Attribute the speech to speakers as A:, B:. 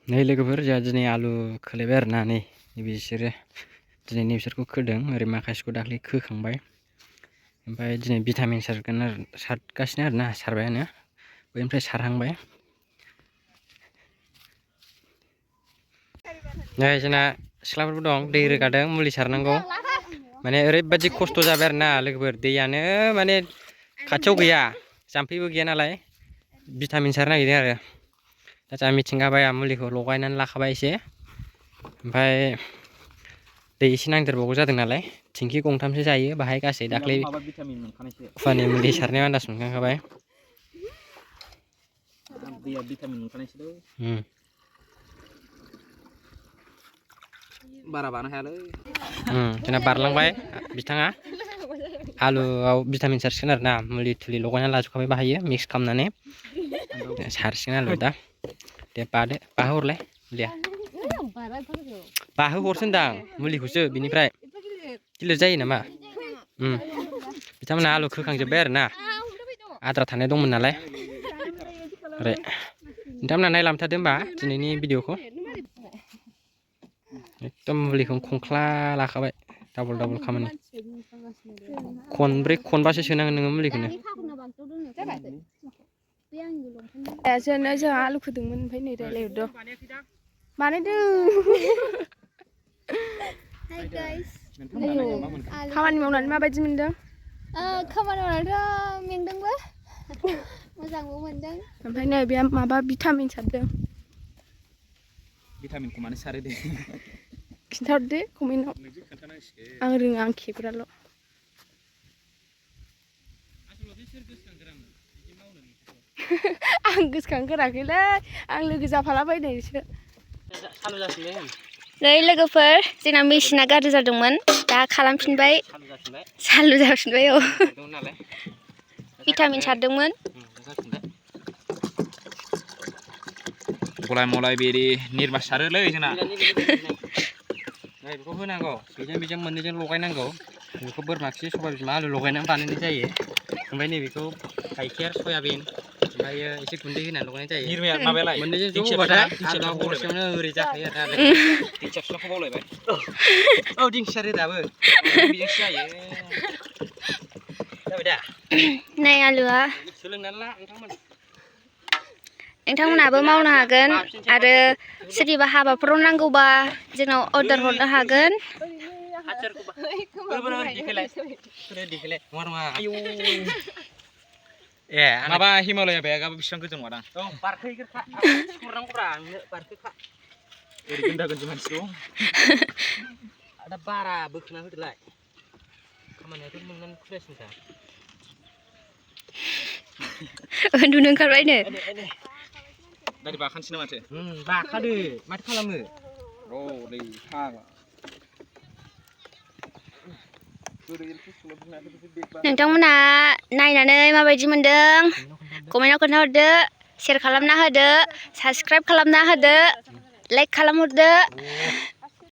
A: नै लोगोफोर जोंहा दिनै आलु खोलायबाय आरोना नै बिसोरो दिनै नैबिसोरखौ खोदों ओरै माखासेखौ दाख्लै खोखांबाय ओमफ्राय दिनै भिटामिन सारगासिनो आरोना सारबायानो बैनिफ्राय सारहांबाय नै जोंना सिख्लाफोरबो दं दै रोगादों मुलि सारनांगौ माने ओरैबायदि खस्थ' जाबाय आरोना लोगोफोर दैयानो माने खाथियाव गैया जाम्फैबो गैया नालाय भिटामिन सारनो नागिरदों आरो दा जोंहा मिथिंगाबाया मुलिखौ लगायनानै लाखाबाय एसे ओमफ्राय दै एसे नांदेरबावगौ जादों नालाय थिंखि गंथामसो जायो बाहाय गासै दाख्लै खुवानि मुलि सारनायाव आन्दाज मोनखांखाबाय
B: बारा बानो हायालै
A: जोंना बारलांबाय बिथाङा आलुआव भिटामिन सारसिगोन आरोना मुलि थुलि लगायनानै लाजोबखाबाय बाहायो मिक्स खालामनानै सारसिगोन आलु दा दे बादो बाहोहरलाय मुलिया बाहोहरसै होनदां मुलिखौसो बिनिफ्राय गिलिर जायो नामा बिथांमोनहा आलु खोखांजोब्बाय आरोना आद्रा थानाय दंमोन नालाय ओरै नोंथांमोनहा नायलांबाय थादो होमबा दिनैनि भिडिअखौ एकदम मुलिखौ खंख्ला लाखाबाय डाबल डाबल खामानि खनब्रै खनबासो सोनांगोन नोङो मुलिखौनो
C: जोंहा आलु खोदोंमोन ओमफ्राय नै रायलायहरदो बानायदों खामानि मावनानै माबायदि मोनदों
D: खामानि मावनानैथ' मेंदोंबो मोजांबो मोनदों
C: ओमफ्राय नै बे माबा भिटामिन सारदों
B: भिटामिनखौ मानो सारो दे
C: खिन्थाहरदो कमेन्टआव आं रोङा आं खेग्राल' आं गोसोखांगोराखैलै आं लोगो जाफालाबायनायसो
D: नै लोगोफोर जोंना मेसिना गाज्रि जादोंमोन दा खालामफिनबाय सालु जाफिनबाय औ भिटामिन सारदोंमोन
B: गलाय मलाय बेरे निरमा सारोलै जोंना
A: बेखौ होनांगौ बेजों मोननैजों लगायनांगौ बेखौ बोरमा खि सबाय बिमा आलु लगायनानै बानायनाय जायो ओमफ्राय नैबेखौ गाइखेर सयाबिन ओमफ्रायो एसे गुन्दै होनानै लगायनाय जायो
B: निरमाया माबायालाय
A: मोननैजों ज' होबाथाय आलुआ हरसेयावनो ओरै जाखायो आरोना
B: दिंखियाखौ बावलायबाय
A: औ दिंखिया रोदाबो बेजोंसो जायो जाबाय दा
D: नै आलुआ
A: सोलोंनानै ला
D: नोंथांमोनहाबो मावनो हागोन आरो सोरनिबा हाबाफोराव नांगौबा जोंनाव अर्डार हरनो हागोन
A: ए
B: माबा हिमालया बेगाबो बेसेबां गोजौ नङादां
A: औ बारखोहैग्रोखा हरनांगौब्रा आंनो बारखोखा
B: ओरै गोन्दा गोन्दा मानसि दं
A: दा बारा बोखोना होदोलाय खामानियाथ' नोंनानो खुलियासिनखा
D: उन्दुनो ओंखारबायनो
B: दाइरेक्ट बाखानोसै ना माथो
A: बाखादो माथो खालामो
B: दै फाग्ला
D: नोंथांमोनहा नायनानै माबायदि मोनदों कमेन्टआव खोन्थाहरदो शेयार खालामना होदो साबसक्राइब खालामना होदो लाइक खालामहरदो